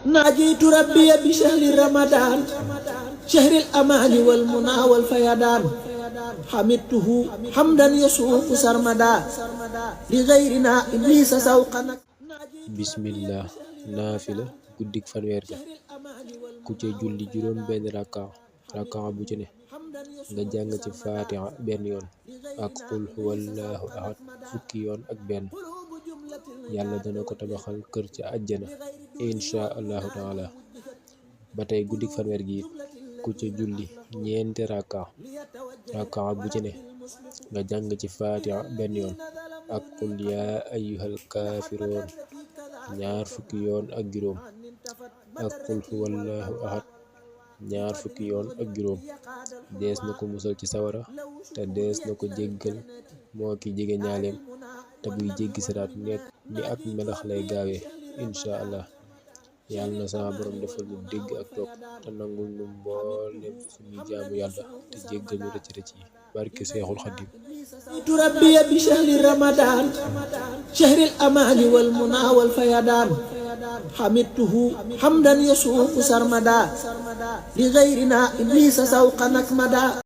ناجيت ربي بشهر رمضان شهر الأمان والمنى والفيضان حمدته حمدا يسوق سرمدا لغيرنا إبليس سوقا bismillah naafila guddik fanweer ga ku ca julli juróom benn raka bu ci ne nga jàng ci faatiha benn yoon ak qul huwallahu ahad fukki yoon ak benn yàlla dana ko tabaxal kër ca àjjana insha allahu taala ba tey guddik fanweer gi it ku ca julli ñeenti raka bu ci ne nga jàng ci faatiha benn yoon ak qul yaa ayyuhal kaafiroon ñaar fukki yoon ak juróom ak qul huwallahu ahad ñaar fukki yoon ak juróom dees na ko musal ci sawara te dees na ko jéggal moo ki jege ñaaleem te buy jéggi siraat nekk ni ak melax lay gaawee insha allah yàlla na sama borom defal ñu dégg ak topp te nangul ñu mboolem suñu jaamu yàlla te jéggal ñu rëcc rëcc yi barke Seexul Xadiim ربي بشهر رمضان شهر الأمان والمنى والفيضان حمدته حمدا يسوق سرمدا لغيرنا إبليس سوقا نكمدا